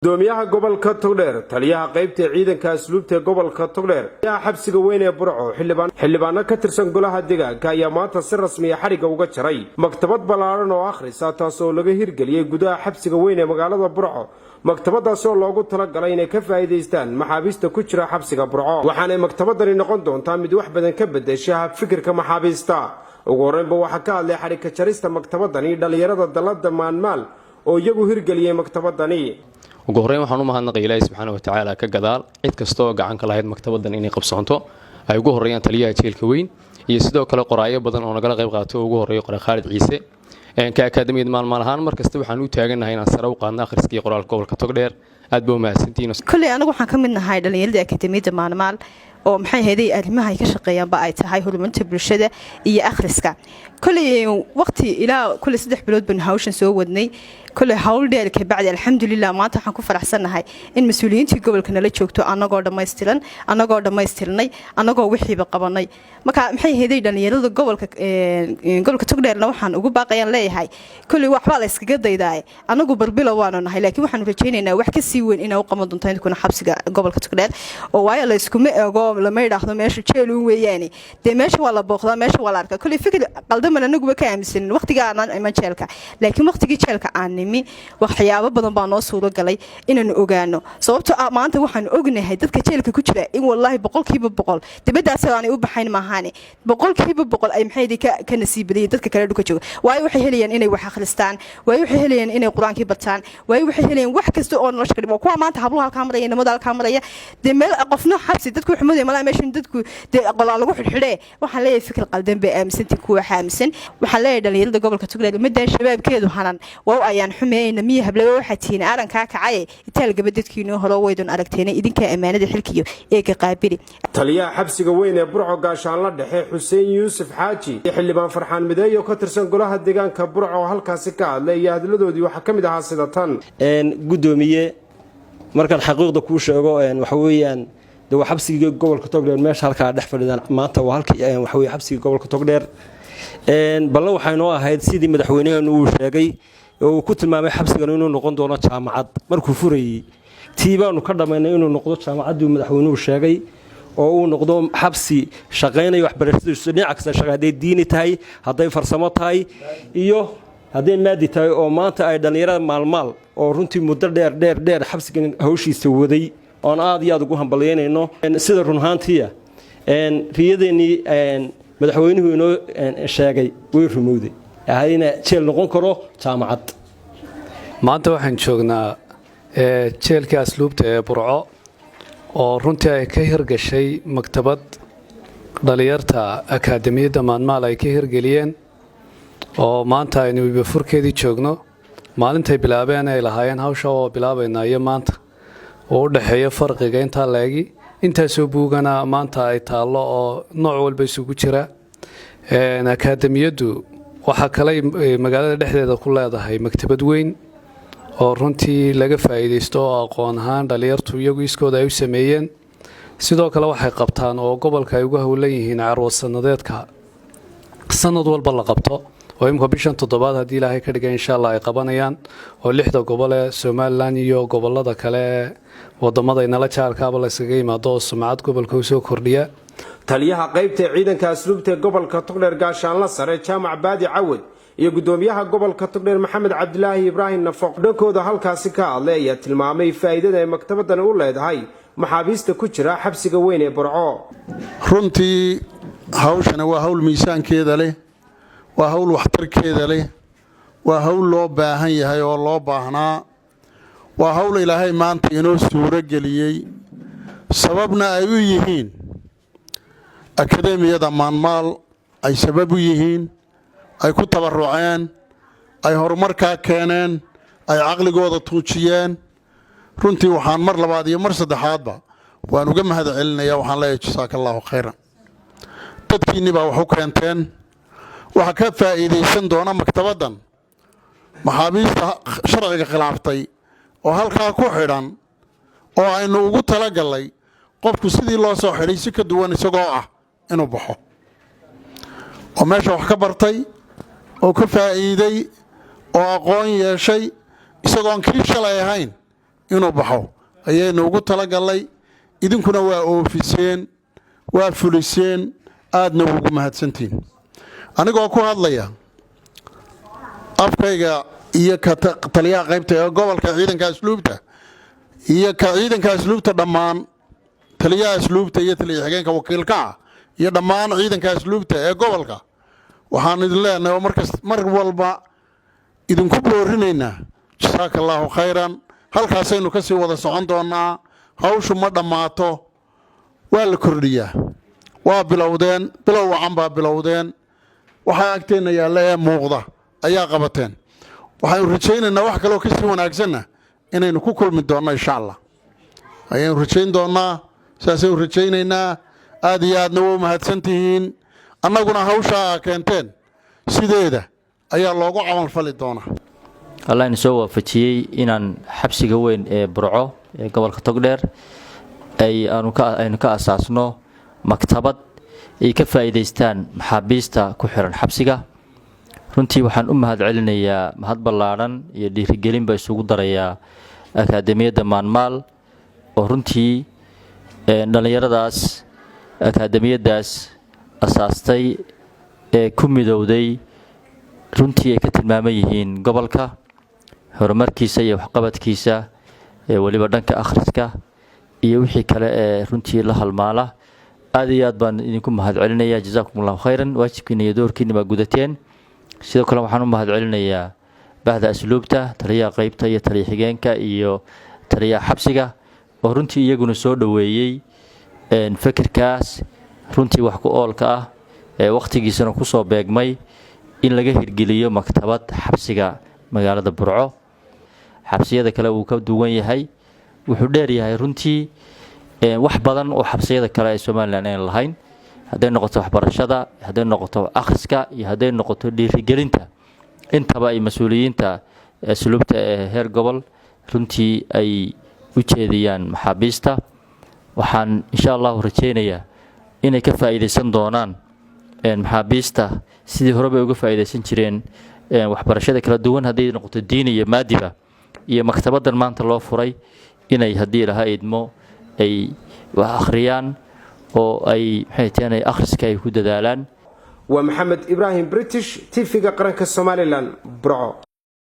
Gudoomiyaha gobolka Togdheer, taliyaha qaybta ciidanka asluubta ee gobolka Togdheer, taliyaha xabsiga weyn ee Burco, xildhibaano ka tirsan golaha deegaanka ayaa maanta si rasmiya xadhigga uga jaray maktabad ballaaran oo akhrisa, taas oo laga hirgeliyey gudaha xabsiga weyn ee magaalada Burco. Maktabadaasi oo loogu talagalay inay ka faa'iidaystaan maxaabiista ku jira xabsiga Burco, waxaanay maktabadani noqon doontaa mid wax badan ka bedesha habfikirka maxaabiista. Ugu horreynba waxaa ka hadlay xadhigka jarista maktabadani dhallinyarada dallada Maanmaal oo iyagu hirgeliyey maktabadani. Ugu horreyn waxaan u mahadnaqay Ilaahi subxaana watacaala, ka gadaal cid kasta oo gacan ka lahayd maktabadan inay qabsoonto, ay ugu horreeyaan taliyaha jeelka weyn iyo sidoo kale qoraayo badan oo nagala qayb qaato oo ugu horreeyo qore Khaalid Ciise. Ka akaadamiyad Maalmaal ahaan, mar kasta waxaan u taagannahay inaan sare u qaadno akhriska iyo qoraalka gobolka Togdheer. Aad ba umahadsantihiin. Kolley anagu waxaan ka mid nahay dhallinyaradii akaadamiyadda Maalmaal, oo maxay ahayday arrimaha ay ka shaqeeyaanba ay tahay horumarinta bulshada iyo akhriska. Kolley waqti ilaa kolley 3 bilood baynu hawshan soo wadnay. Kolley hawl dheer kabacdi, alxamdulilah, maanta waxaan ku faraxsannahay in mas-uuliyiintii gobolka nala joogto, annagoo dhammaystiran, annagoo dhammaystirnay, annagoo wixiiba qabanay. Marka maxay ahayday dhallinyarada gobolka Togdheerna waxaan ugu baaqayaan leeyahay, kolley waxbaa la iskaga daydaaye, annagu barbilo waanu nahay, laakiin waxaanu rajaynaynaa wax kasii weyn inay u qaban doonto inkuna xabsiga gobolka Togdheer. Oo waayo la iskuma eego, lama idhaahdo meesha jeeluun weeyaane, dee meesha waa la booqdaa, meesha waa la arkaa. Kolley fikir qaldaman anaguba ka aaminsanin waqtiga aanan iman jeelka, laakiin waqtigii jeelka aan nimi waxyaabo badan baa noo suuro galay inaanu ogaano. Sababtoo ah maanta waxaanu ognahay dadka jeelka ku jira in wallaahi 100% dibaddaas aanay u baxayn maahaane, 100% ay maxay ka nasiibadayeen dadka kale dhulka jooga. Waayo waxay helayaan inay wax akhristaan, waayo waxay helayaan inay Qur-aankii bartaan, waayo waxay helayaan wax kasta oo nolosha ka dhib. Kuwa maanta habluhu halkaa maraya, inamada halkaa maraya, dee meel qofna xabsi dadku wuxuu moodaya malaa meeshan dadku dee qolaa lagu xidhxidhee. Waxaan leeyahay fikir qaldan bay aaminsantii kuwa aaminsan. Waxaan leeyahay dhalinyarada gobolka Togdheer, ummaddan shabaabkeedu hanan waa ayaan xumeeyna miya hablaba, waxaa tihiin aarankaa kacaye itaal gabadadkiinoo hore waydun aragteena, idinkaa ammaanada xilkiyo eega qaabili. Taliyaha xabsiga weyn ee Burco, gaashaanla dhexe Xuseen Yuusuf Xaaji, iyo xildhibaan Farxaan Mideeyo ka tirsan golaha deegaanka Burco oo halkaasi ka hadlay iyo hadladoodii waxaa ka mid ahaa sida tan. Guddoomiye, markaan xaqiiqda kuu sheego, waxa weeyaan de waa xabsigii gobolka Togdheer. Meesha halkaa dhex fadhidaan maanta waa halkii waxa weye xabsigii gobolka Togdheer. Ballan waxay noo ahayd sidii madaxweynaheenu uu sheegay oo uu ku tilmaamay xabsigan inuu noqon doono jaamacad markuu furayey. Tii baanu ka dhammaynay inuu noqdo jaamacaddii madaxweynuhu sheegay, oo uu noqdo xabsi shaqaynaya, waxbarashadiisu dhinac kasta shaqay, hadday diini tahay, hadday farsamo tahay iyo hadday maadi tahay. Oo maanta ay dhallinyarada Maalmaal oo runtii muddo dheer dheer dheer xabsigan hawshiisa waday, oon aad iyo aad ugu hambalyaynayno. Sida run ahaantiia riyadeennii madaxweynuhu inoo sheegay way rumowday, ahayna jeel noqon karo jaamacad. Maanta waxaan joognaa jeelkii asluubta ee Burco, oo runtii ay ka hirgashay maktabad dhalinyarta akaademiyadda Maanmaal ay ka hirgeliyeen, oo maanta aynu ibafurkeedii joogno. Maalintay bilaabeen ay lahaayeen hawsha oo bilaabaynaa iyo maanta oo u dhexeeya farqiga intaa laegi, intaasoo buugana maanta ay taallo oo nooc walba isugu jira. Akaademiyaddu waxaa kaley magaalada dhexdeeda ku leedahay maktabad weyn oo runtii laga faa'iidaysto, oo aqoon ahaan dhalinyartu iyagu iskooda ay u sameeyeen. Sidoo kale waxay qabtaan oo gobolka ay uga howlan yihiin carwo sanadeedka sanad walba la qabto, oo imika bishan toddobaad, haddii Ilaahay ka dhigay, insha Allah ay qabanayaan, oo lixda gobol ee Somaliland iyo gobolada kale ee wadamada inala jaarkaaba la yskaga yimaado, oo sumcad gobolka usoo kordhiya. Taliyaha qaybta ciidanka asluubta ee gobolka Togdheer, gaashaanla sare Jaamac Baadi Cawad, iyo gudoomiyaha gobolka Togdheer Maxamed Cabdilaahi Ibraahim Nafaq dhankooda halkaasi ka hadlay ayaa tilmaamay faa'iidada ay maktabadani u leedahay maxaabiista ku jira xabsiga weyn ee Burco. Runtii hawshani waa hawl miisaankeeda leh, waa hawl waxtarkeeda leh, waa hawl loo baahan yahay oo loo baahnaa, waa hawl Ilaahay maanta inoo suuro geliyey, sababna ay u yihiin akademiyada Maanmaal, ay sabab u yihiin, ay ku tabaruceen, ay horumarkaa keeneen, ay caqligooda tuujiyeen. Runtii waxaan mar labaad iyo mar saddexaadba waan uga mahad celinaya. Waxaan leeyahay jasaaka Allaahu khayran. Dadkiinni baa wax u keenteen. Waxaa ka faa'iidaysan doona maktabaddan maxaabiista sharciga khilaaftay oo halkaa ku xidhan, oo aynu ugu talagallay qofku sidii loo soo xidhay si ka duwan isagoo ah inuu baxo, oo meesha wax ka bartay oo ka faa'iiday oo aqoon yeeshay, isagoon kii shalay ahayn. Inuu baxo ayaynu ugu talagallay. Idinkuna waa oofiseen, waa fuliseen, aadna ugu mahadsantihiin. Anigoo ku hadlaya afkayga iyo ka taliyaha qaybta ee gobolka ciidanka asluubta iyo ka ciidanka asluubta dhammaan, taliyaha asluubta iyo taliya xigeenka wakiilkaca iyo dhammaan ciidanka asluubta ee gobolka, waxaan idin leenahay oo markas mar walba idinku boorinaynaa, jasaaka allaahu khayran. Halkaasaynu ka sii wada socon doonnaa. Hawshu ma dhammaato, waa la kordhiyaa. Waa bilowdeen, bilow wacan baa bilowdeen. Waxaa agteenna yaalla ee muuqda ayaa qabateen. Waxaynu rajaynaynaa wax kaleoo kasii wanaagsanna inaynu ku kulmi doonno, insha Allah, ayaynu rajayn doonnaa. Saasaynu rajaynaynaa. Aad iyo aadna waa u mahadsan tihiin. Annaguna hawshaa aa keenteen sideeda ayaa loogu camalfali doonaa. Allah ina soo waafajiyey inaan xabsiga weyn ee Burco ee gobolka Togdheer ay aynu ka asaasno maktabad ay ka faa'iidaystaan maxaabiista ku xiran xabsiga. Runtii waxaan u mahad celinayaa, mahad ballaadhan iyo dhiirigelinba isugu darayaa, Akaademiyadda Maanmaal oo runtii dhallinyaradaas akaademiyaddaas asaastay ee ku midowday. Runtii ay ka tilmaaman yihiin gobolka horumarkiisa iyo waxqabadkiisa ee weliba dhanka akhriska iyo wixii kale ee runtii la halmaala. Aad iyo aad baan idinku mahad celinaya. Jazaakum Allahu khayran. Waajibkiina iyo doorkiina baa gudateen. Sidoo kale waxaan u mahad celinayaa bahda asluubta, taliyaha qeybta iyo taliya xigeenka iyo taliyaha xabsiga oo runtii iyaguna soo dhoweeyey fikirkaas runtii wax ku oolka ah ee wakhtigiisana kusoo beegmay in laga hirgeliyo maktabad xabsiga magaalada Burco. Xabsiyada kale wuu ka duwan yahay, wuxuu dheer yahay runtii wax badan oo xabsiyada kale ee Somaliland ayna lahayn, hadday noqoto waxbarashada, hadday noqoto akhriska iyo hadday noqoto dhiirigelinta intaba ay mas-uuliyiinta asluubta ee heer gobol runtii ay u jeediyaan maxaabiista. Waxaan insha Allahu rajaynayaa inay ka faa'iidaysan doonaan maxaabiista sidii horeba uga faa'iidaysan jireen waxbarashada kala duwan, hadday noqoto diin iyo maadiba, iyo maktabaddan maanta loo furay inay, haddii Ilaha idmo, ay wax akhriyaan oo ay maxay tahay akhriska ay ku dadaalaan. Waa Maxamed Ibraahim British, TV-ga Qaranka Somaliland, Burco.